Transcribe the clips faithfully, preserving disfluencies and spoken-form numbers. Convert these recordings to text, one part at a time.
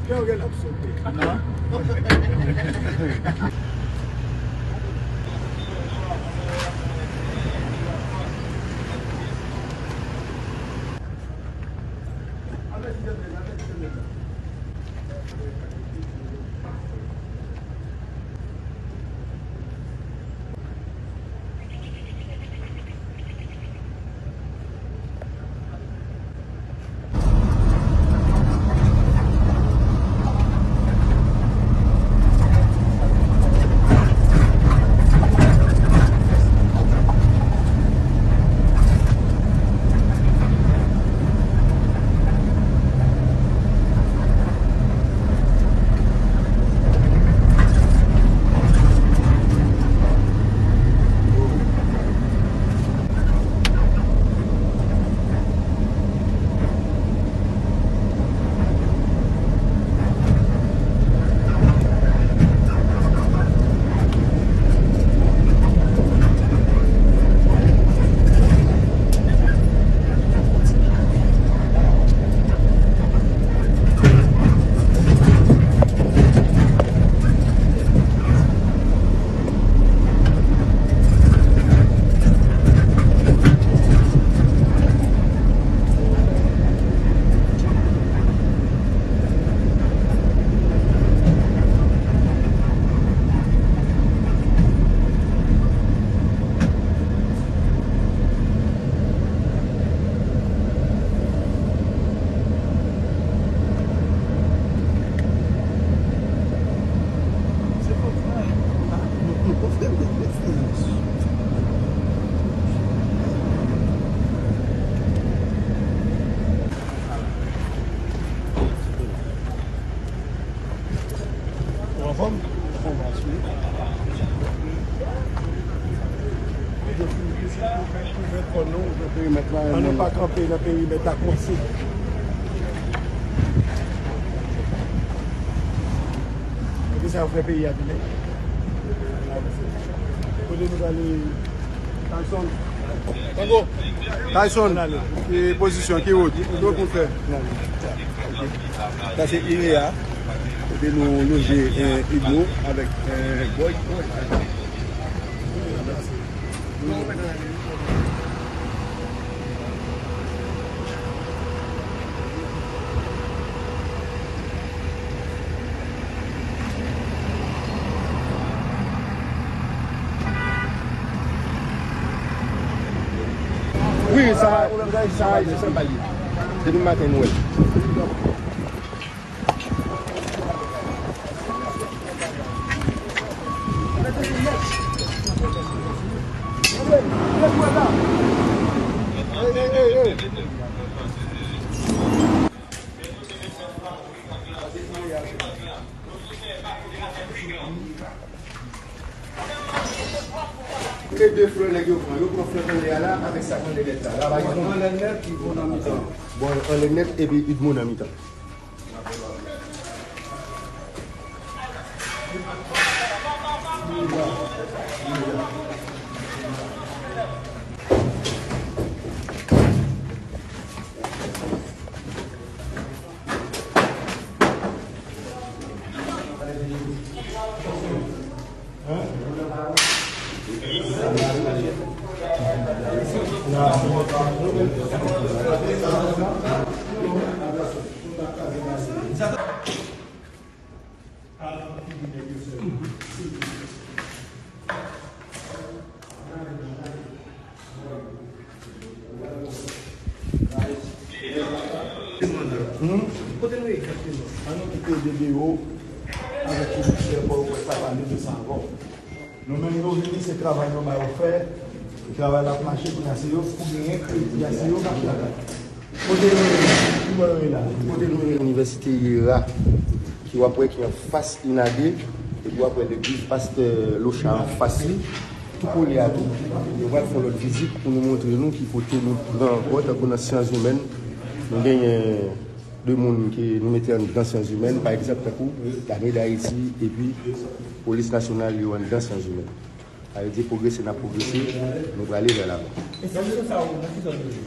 Yo, gen l ap sote. Non. Ou anfòm? Anfòm, asire. Kouvè kò nou, kouvè perimèt la. Ann nou pa kanpe nan perimèt la konsi. Epi sa yo fè peyi a tounen. Kote nou prale? Tyson. Tango. Tyson, ki pozisyon, ki wout? Ki wout nou fè? Sa se Irea. Kote nou loje, eh, Igno avèk, eh, Boy. Wi, sa, sa, sa, depi maten nou wè. Se de flè nèg yo pran. Yo pran flè kanlè a la avèk sa kanlè nèt la. La, pa gen anlè nèt, Idmo nan mitan. Bon, anlè nèt epi Idmo nan mitan. Hmm? Kote nou ye egzakteman? An nou kite Dedeo avèk komisè Pòtoprens la pale de sa ankò. Nou menm nou vini, se travay nou ba yo fè. Travay la ap mache, kounye a se yo pou genyen kredi a, se yo k ap travay. Kote nou ye? Ki bò yo ye la? Kote nou ye? Inivèsite Yera, ki w ap wè ki anfas Inade, epi w ap wè legliz Pastè Locha anfas li. Tou kole a tou, yo pral fè yon lòt vizit pou nou montre nou ki kote nou pran ankò, tankou nan syans imèn, nou genyen de moun ke nou mete anndan syans imèn, pa egzanp, tankou Lame d Ayiti epi Polis Nasyonal yo anndan syans imèn. Sa vle di pwogrese n ap pwogrese, nou prale vè lavan. Enstitisyon sa yo, nan ki zòn yo ye?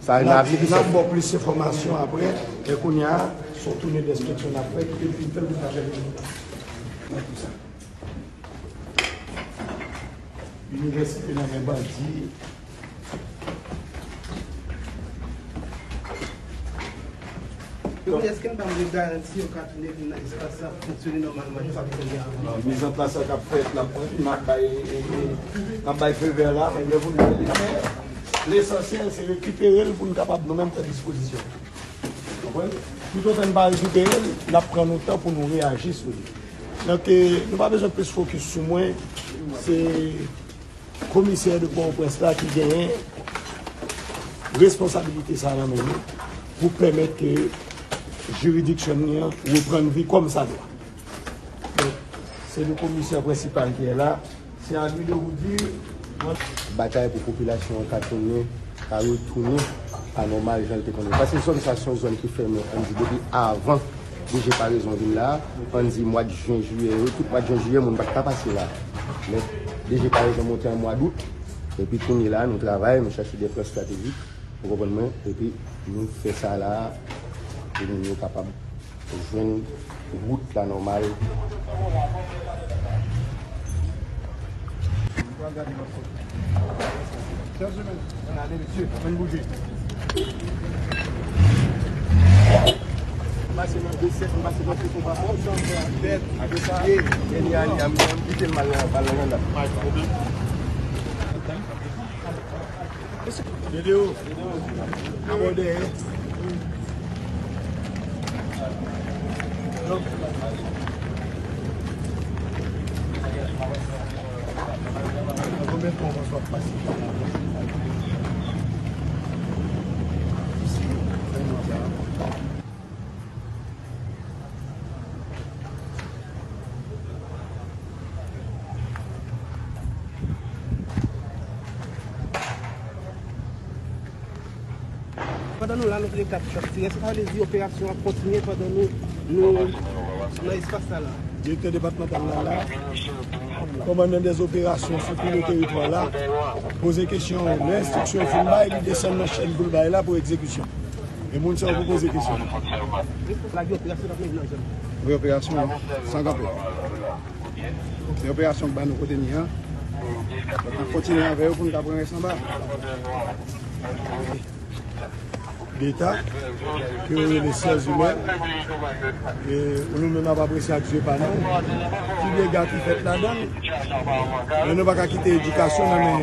Sa, n ap, n ap ba w plis enfòmasyon apre, men kounye a, se yon toune denspeksyon n ap fè, ki te fin fè l pou n ta fè nan tout sa. Inivèsite nan men bandi. Epi, èske n pa mande garanti yo ka tounen vin nan espas la pou fonksyone nòmalman, jan sa te konn ye avan? Non, mizanplas la k ap fèt, n ap, n ap bay, e, e, n ap bay fevè la, men lè pou n fè li, men lesansyèl, se rekipere l pou n kapab nou menm fè dispozisyon. Konprann? Toutotan n pa rekipere l, n ap pran nou tan pou nou reyaji sou li. Donk, e, nou pa bezwen plis fokis sou mwen, se komisè de Pòtoprens la ki genyen responsabilite sa nan men li pou pèmèt ke jiridiksyon li an reprann vi kòm sa dwa. Donk, se le komisè prensipal ki la. C'est à lui de vous dire. Batay pou popilasyon an ka tounen, ka retounen a nòmal jan l te konn ye. Paske zòn sa se yon zòn ki fèmen, ann di, depi avan D G Parezon vin la, ann di mwa jen, jiyè yo, tout mwa jen, jiyè, moun pa t ka pase la. Men D G Parezon monte an mwa dout, epi kounye la, nou travay, nou chache de plan estratejik, ou konprann mwen, epi nou fè sa la, pou moun yo kapab jwenn wout la nòmal. Gade, mesye, ann bouje. M pase nan de sèt, m pase nan Koton Papa. Apre sa, dènye ane a, m, m kite l, m al nan, m al nan Janndat. Dede o. Abòde, hein. Donk, konbyen tan w panse w ap pase? Pandan nou la, nou te gen kat chòk tirè. Sa vle di operasyon ap kontinye pandan nou, nou nan espas sa la. Direktè depatmantal la la, kòmandan dèz operasyon sou tou le teritwa la, poze kesyon, lè enstriksyon yo fin bay, li desann nan chèn pou l bay la pou egzekisyon. E moun sa yo pou poze kesyon. Lage operasyon ap mennen nan zòn. Wi, operasyon san kanpe. Se operasyon k ba nou kote n ye an. N ap kontinye avè yo pou n ka pran rès anba. Deta, ke yo rele siège humain, e nou menm n ap apresye ak zye pa nou ki dega ki fèt ladan l. Men nou pa ka kite edikasyon nan men,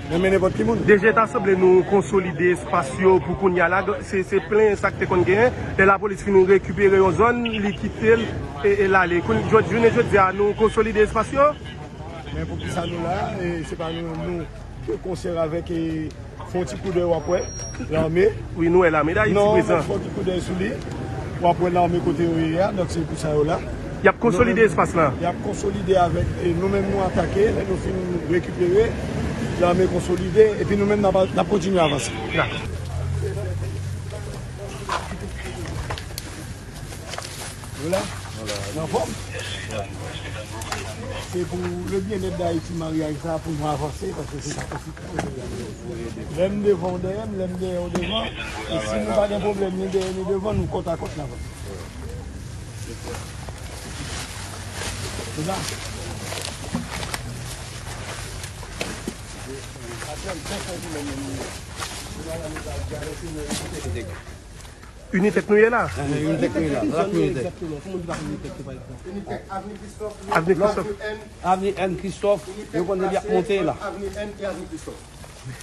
nan men nenpòt ki moun. D G, ta sanble nou konsolide espas yo pou kounye a la. Se, se plen sa k te konn genyen. Lè lapolis fin rekipere yon zòn, li kite l e, e l ale. Kounye, jodi, jounen jodi a, nou konsolide espas yo? Men poukisa nou la? E se pa nou, nou ke konsèy avèk, e, fè yon ti koudèy w ap wè lame. Wi, nou wè lame Dayiti prezan. Non, men fè yon ti koudèy sou li. W ap wè lame kote yo ye a, donk se pou sa yo la. Y ap konsolide espas la. Y ap konsolide avèk, e nou menm nou atake, lè nou fin rekipere, lame konsolide, epi nou menm n ap, n ap kontinye avanse. Dakò. Voilà. Voilà. Anfòm? Se pou le bien-être d'Haïti, maryaj sa, pou nou avanse, paske se sa ki sipòte. Lè m devan, w dèyè m, lè m dèyè, w devan. E si nou pa gen pwoblèm, ni dèyè, ni devan, nou kòtakòt n avanse. Se sa. Unitec nou ye la? Ehn, Unitec nou ye la. N ap Unitec. Avni Christophe. Avni Christophe, yo konn depi ap monte la.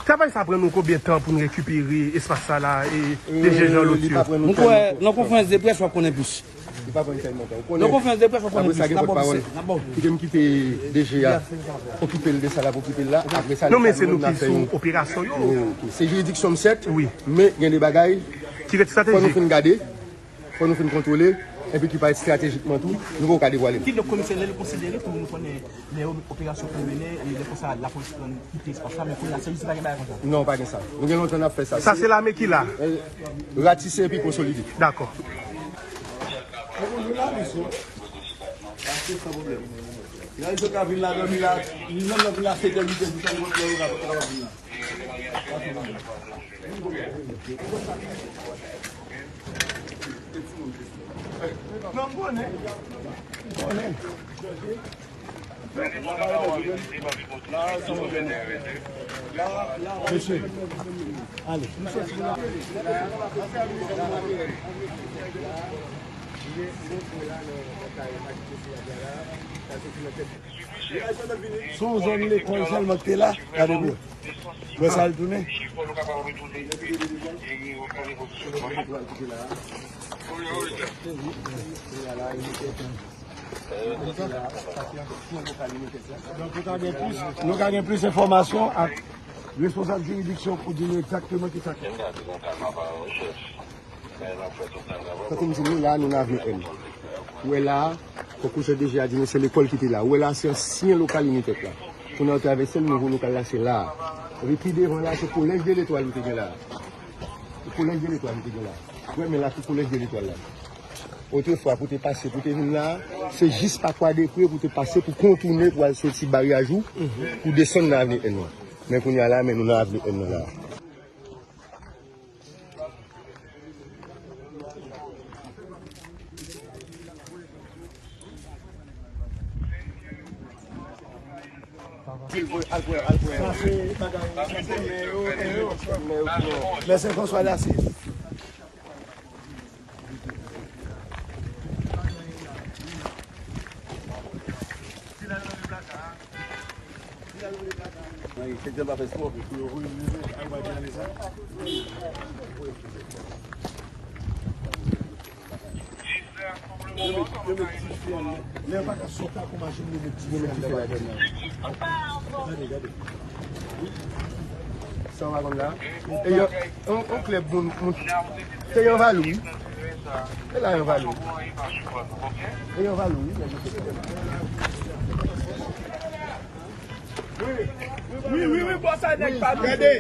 Travay sa pran nou konbyen tan pou n rekipere espas sa la, e, de Jean Lotio? Mwen kwè, nan konferans de près, w ap konnen plis. Li pa pran tèlman tan. Ou konnen. Nan konferans de près, w ap konnen plis. N ap ba w plis. N ap ba w plis. Kite m kite D G a okipe l de sa l ap okipe l la. Apre sa, non, men se nou ki sou operasyon yo. Ok. Se jiridiksyon m sèt, wi, men gen de bagay ki ret estratejik. Fò nou fin gade, fò nou fin kontwole, epi ki parèt estratejikman tou, nou poko ka devwale l. Kidonk, komisè, lè l konsidere tou, nou konnen lè operasyon fin mennen, e lè konsa, lapolis pran kite espas la, men kounye a, se jis pa gen bagay konsa. Non, pa gen sa. Nou gen lontan n ap fè sa. Sa se lame ki la? Eh, ratise epi konsolide. Dakò. Sa bon, nou la, mesye. Pase san pwoblèm. Lè yo ka vin la, dòmi la, li menm nan vin la, sèt è, uit è, jiska nenpòt lè yo ka, yo ka vin la. Pase san pwoblèm. Non, m konnen. M konnen. Mesye, ale. Se yon zòn lekòl sèlman ki te la, gade byen. Wè sa l tounen. Donk, nou ka gen plis, nou ka gen plis enfòmasyon ak responsab jiridiksyon pou di nou egzakteman ki sa k. Tankou m di nou la, nou nan Avni N. Ou wè la, tankou jan D G a di nou, se lekòl ki te la. Ou wè la, se ansyen lokal Unitec la. Kounye a yo travèse l, nouvo lokal la, se la. Epi pi devan la, se Collège de l'Étoile ou te gen la. Se Collège de l'Étoile ou te gen la. Ou wè, men la, se Collège de l'Étoile la. Otrefwa, pou te pase, pou te vin la, se jis pa Kwa de Pre pou te pase, pou kontounen, pou al soti Baryaj ou, pou desann nan Avni N nan. Men kounye a la, men nou nan Avni N nan la. Sa se bagay, sa se men yo, men yo, men yo, men yo. Men se François Dacier. Yo met, yo met dife anndan. Lè yo pa ka sot la pou machin, yo met dife anndan. Gade, gade. Sa w pa konn la? E yon, yon, yon klèb moun, moun. Se yon valou, wi. Se la yon valou. Se yon valou, wi. Wi, wi, wi, bò sa nèg pa gade.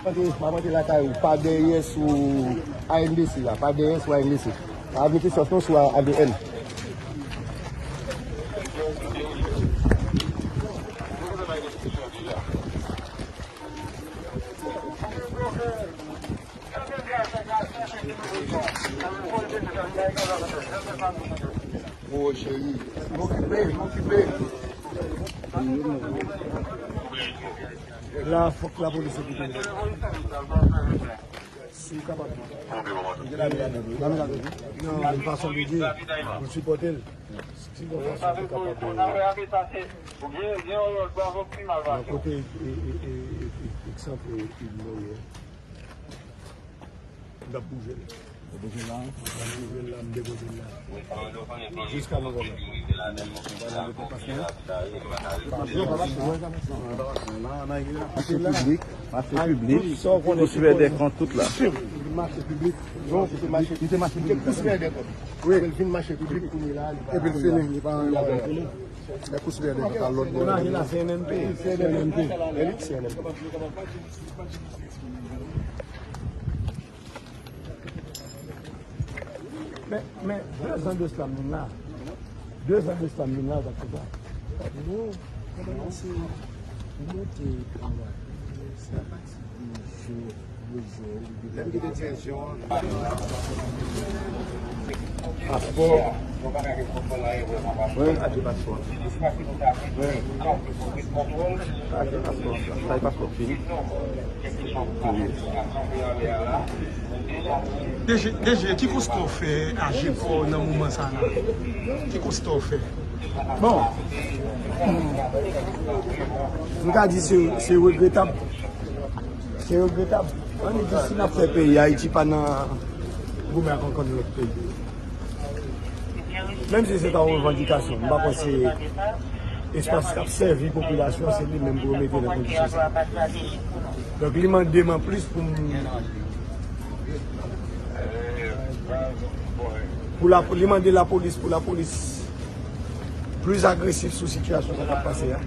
Pase, m ap antre lakay ou, pa dèyè sou A N D C la, pa dèyè sou A N D C. Avni Christophe non, sou A V N. O cheri, m okipe, m okipe. La, fòk lapolis okipe. Si w kapab. Non, yon fason de di, pou sipòte l. Si yon fason pou kapab, nan kote, e, e, e, e, egzanp, e, e, Moyè. M t ap bouje l. Ou bouje l la? M t ap bouje l la, m depoze l la. Jiska nou wè la. Mache piblik, mache piblik, kousvè dè kont tout la. Mache piblik. Li te mache piblik. Wi. Epi l vin mache piblik kounye la. Epi l fini, li pa anyen. Lè kousvè dè kont al lòt bò. Imajin la, C N M P. C N M P. E li, C N M P. Men, men, de zan de sila m vin la. De zan de sila m vin la, sa fè sa. Non, kòmanse pou monte anba. Sa pati pou jou, jou, jou. Lè m kite direksyon an. Paspò. Wi, achte paspò. Wi. Achte paspò. Sa e paspò fini. Wi. D G, D G, ki konsta w fè a Jepò nan moman sa la? Ki konsta w fè? Bon, m ka di se, se regretab. Se regretab. Ann di si n ap fè peyi, Ayiti pa nan goumen ak ankenn lòt peyi. Menm si se ta yon revandikasyon, m pa kwè se espas k ap sèvi popilasyon, se li menm pou yo mete nan kondisyon sa. Donk, li mande m anplis pou m, pou la, li mande lapolis, pou lapolis plis agresif sou sitiyasyon sa k ap pase a,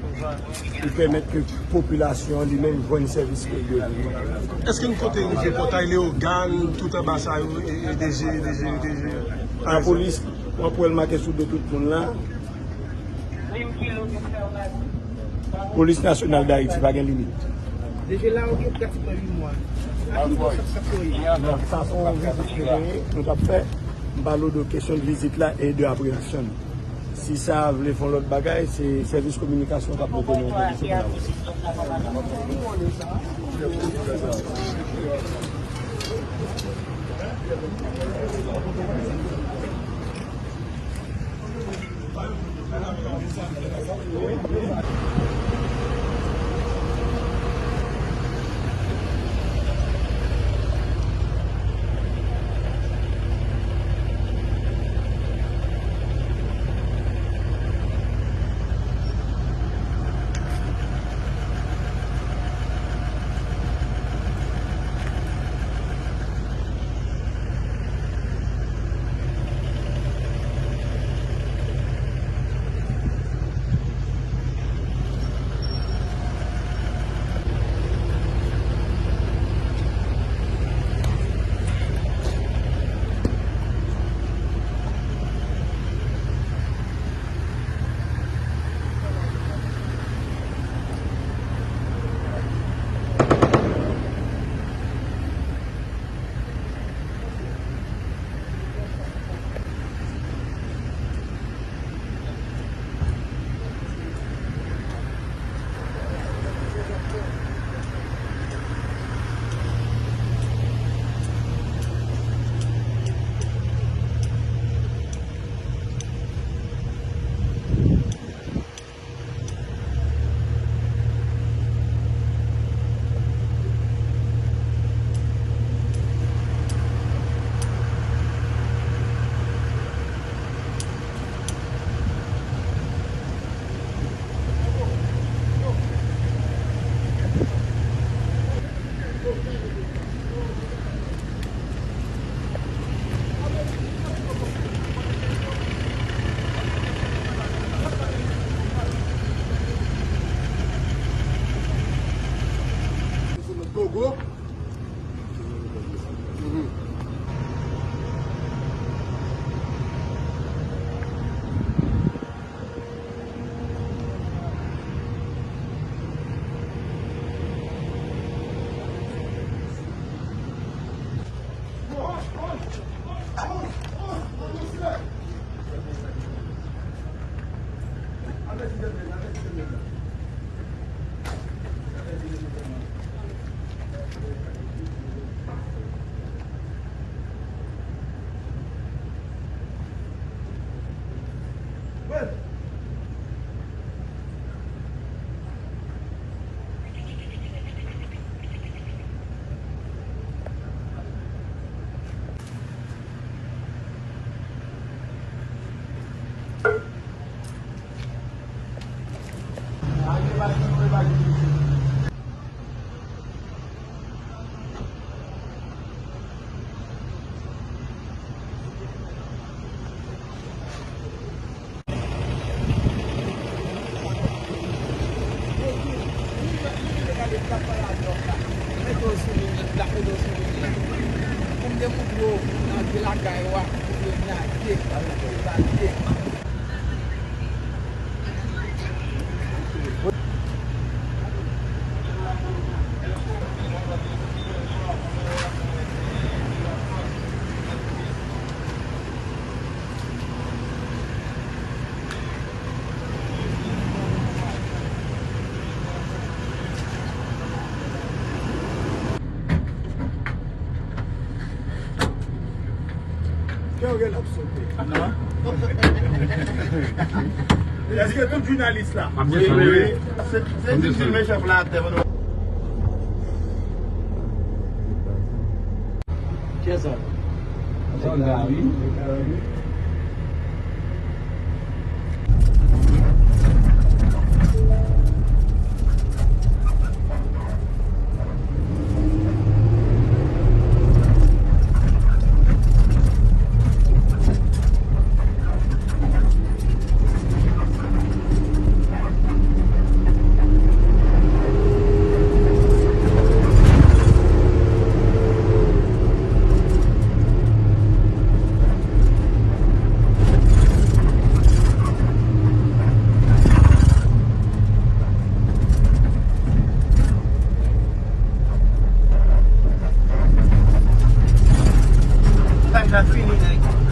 pou pèmèt ke popilasyon an li menm jwenn sèvis ke l dwe. Èske n konte rive Pòtay Leyogàn, tout anba sa yo, e, e, D G, D G, D G? Lapolis, w ap wè l make sou do tout moun la. Polis Nasyonal d Ayiti pa gen limit. D G la, ou gen pratikman uit mwa. Sa se yon vizit nou te gen, nou t ap fè. M pale w de kesyon de vizit la e de apreyansyon n. Si sa vle fè yon lòt bagay, se sèvis kominikasyon k ap mete nou an kondisyon pou n avanse. Kè w gen l ap sote. Non. Èske tout jounalis la? Wi, wi. Se, se ti filme chèf la atè. Kiyès sa? Sa w la, wi. Sa fini.